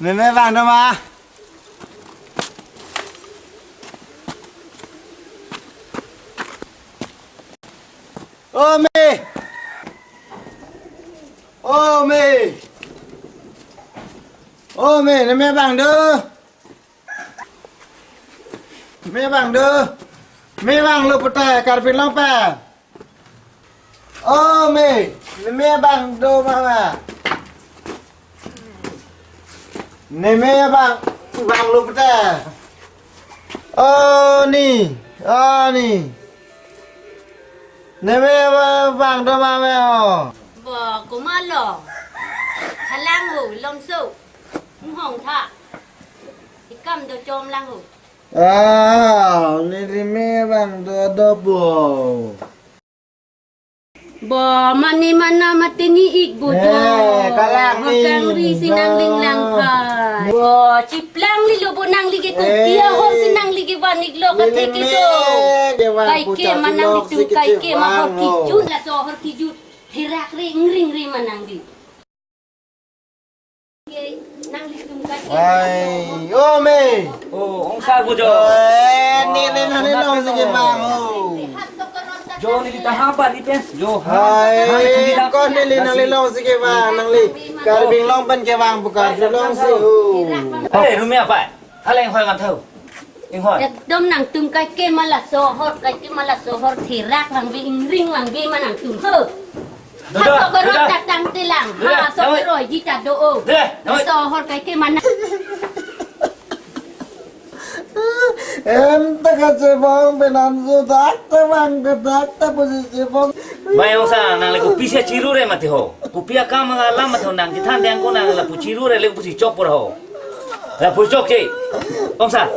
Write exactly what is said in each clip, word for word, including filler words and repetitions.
Meme abang do ma? O me. O me. O me, meme abang do. Meme abang do. Meme abang lo puta, Karbi Anglong pen. O me, meme abang do ma ma? Meme abang, abang lo puta. O ni, o ni. Meme abang, abang do ma me ho? Bo, komat lo? Halang ho, lomso. Mohong tha. Ikam do chom lang ho. Ah, ne meme abang do do bo. Bo, mane mana mate ni ik bo jo. Eh, kalang ni. Kangri si nangling lang phan. Bo, chiplang lilo bo nangli ke ko. Eh. Pia hor si nangli ke van ik lo ka thek ke jo. Kaike ma nanglitum, kaike ma hor kijut, laso hor kijut. Therak re, ingring re ma nangli. Ai, o me. O, ongsar bo jo. Eh, ne, ne, nanglilongsi kevang ho. Jo, neli ta habar ni pen. Jo, ha. Ai, ha, neli ta ko neli nanglilongsi kevang, nangli Karbi Anglong pen kevang, bukan longsi ho. Eh, Rumi apa? Hala inghoi mantha ho. Inghoi. Ekdom nangtum kaike ma laso hor, kaike ma laso hor, therak vangve, ingring vangve ma nangtum ho. Dodo, ha, sokoroi dodo. Tatang telang. Dodo, ha, damai. Sokoroi ji ta do o. Dodo, damai. Laso hor kaike ma na. Em ta kachebong penanso dak ta vang ke dak ta pusi chebong. Bai ongsar nangli kopisi chiru re mati ho. Kopi akam alam mati ho nangchethan deng ko nang lapu chiru re le pusi chok pura ho. Lapu chokche. Ongsar.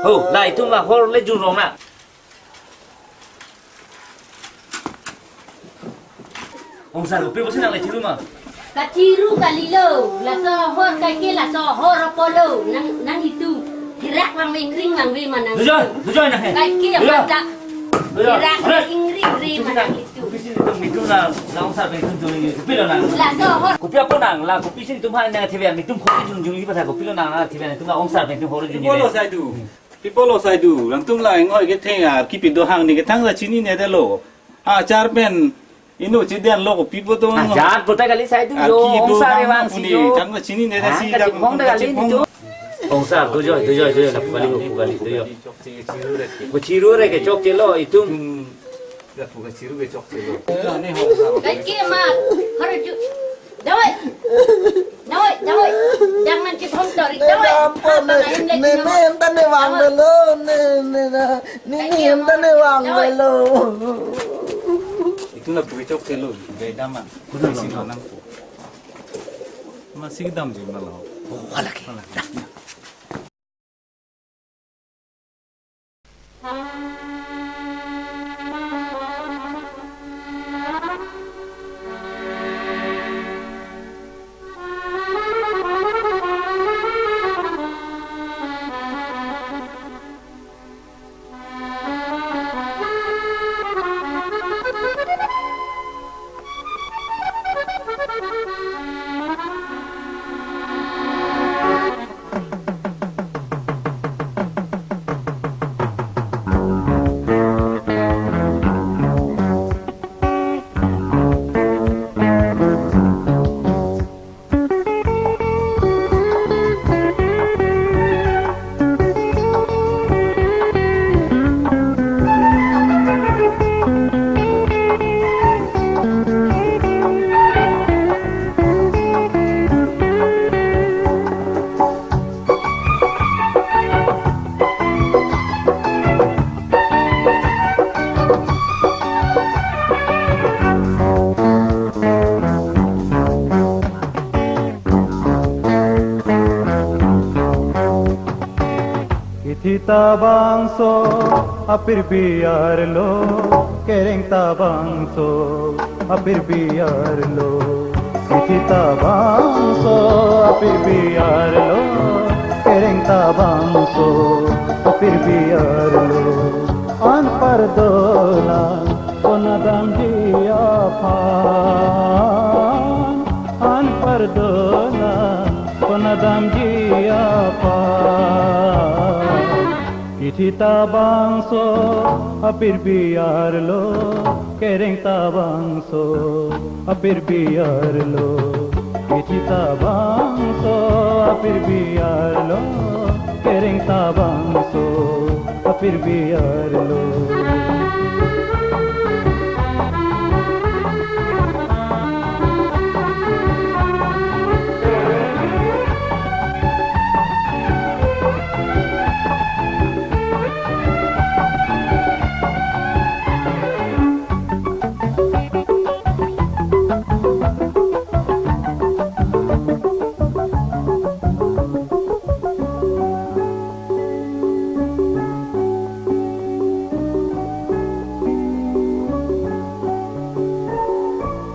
Ho, la itum la hor le junrong na. Ongsar kopi pusi nangli chiru ma? Kachiru kalilo, laso hor kaike laso hor apotlo, nang, nanglitum. Therak vangve ingring vangve ma nang. Dujoi, dujoi nang he. Kaike dujoi. Mata. Dujoi. Therak vangve ingring re ma nang. Kopisi nelitum mitu na, la ongsar pen itum jungli, kopilo nang. Laso hor. Kopi apot nang, la kopisi nelitum ha nang thevek, mitum khori jung jungli patha kopilo nang, nang thevek, nelitum la ongsar pen itum khori jung jungli. Pipolo saidu. Pipolo saidu. Nangtum la inghoi kethe ar kipi do hang ni kethang la chinine detlo. Achar pen inut chedetlo kopi pu do. Achar puta kali saidu ar jo, kipi do ongsar hang evang si puni jo. Thang la chinine det. Ha, si dak kachibong da kali chibong. Ni jo. Ongsar, dujoi, dujoi, dujoi, lapu kali, lapu kali, dujoi. Ko chiru re ke chokchelo, itum. Tum, lapu kachiru ke chokchelo. Kaike ma, harju. Dawai. Dawai, dawai. Jangan cibom tori. Dawai. Apa na, ne, ne, ne, hem ta ne vangvelo, ne, ne, ne, ne, ne, hem ta ne vangvelo. Itum lapu ke chokchelo, gaya daman. Kuda si nang. Nangpo. Masi kedam ji ma lo. Oh, hala ke. Hala. Kithi ta bangso apirbi arlo, kereng ta bangso apirbi arlo. Kithi ta bangso apirbi arlo, kereng ta bangso apirbi arlo. An pardola, konat damji aphan, an pardola, Konat damji aphan. Kithi ta bangso apirpi arlo, kereng ta bangso apirpi arlo. Kithi ta bangso apirpi arlo, kereng ta bangso apirpi arlo.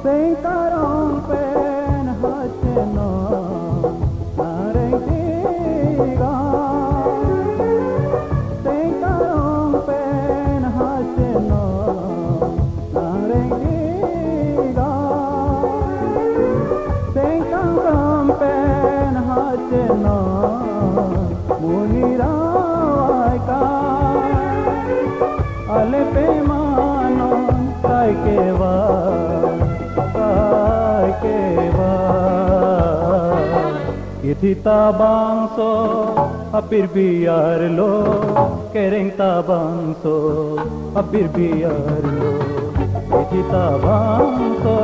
Seng karong pen hacheno nangreng tiga. Seng karong pen hacheno nangreng tiga. Seng karong pen hacheno monit ravai ka. Ale pemanon kai keva, kai keva. Kithi ta bangso apirpi arlo, kereng ta bangso apirpi arlo. Kithi ta bangso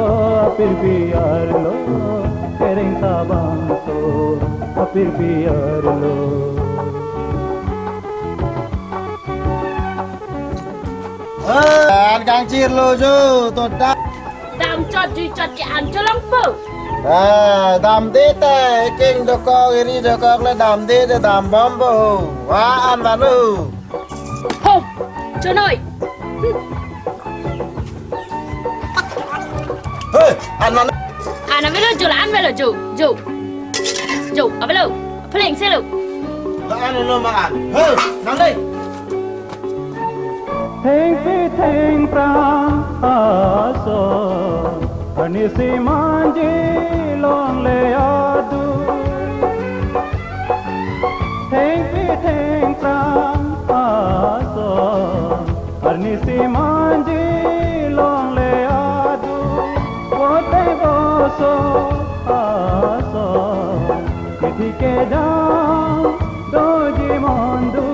apirpi arlo, kereng ta bangso apirpi arlo. Eh, an kangchirlo jo, to da. Dam chot jui chot ke an cholong po. Eh, damde ta, eking dokok, eri dokok le damde ta dambom po. Wa an vanlo. Ho, chonoi. He, an vanlo. An avelo jo, an avelo jo, jo. Jo, avelo. Phleng selo. La an lo ma an. He, nang dei. Thengpi thengphrang ason, arnisi manji longle adu. Thengpi thengphrang ason, arnisi manji longle adu. Vote voso ason, kithi kedam doji mondu,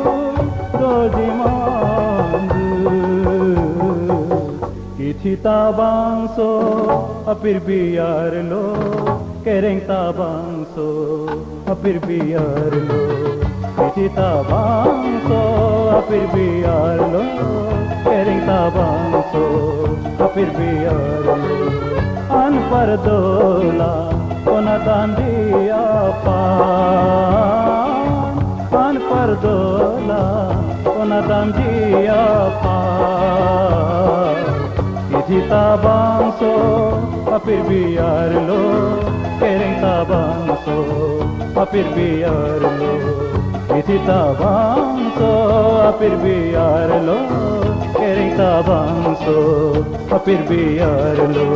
doji mondu. Kithi ta bangso apirpi arlo, kereng ta bangso apirpi arlo. Kithi ta bangso apirpi arlo, kereng ta bangso apirpi arlo. An pardola konat damji aphan, an pardola konat damji aphan. Kithi ta bangso apirpi arlo, kereng ta bangso apirpi arlo. Kithi ta bangso apirpi arlo, kereng ta bangso apirpi arlo.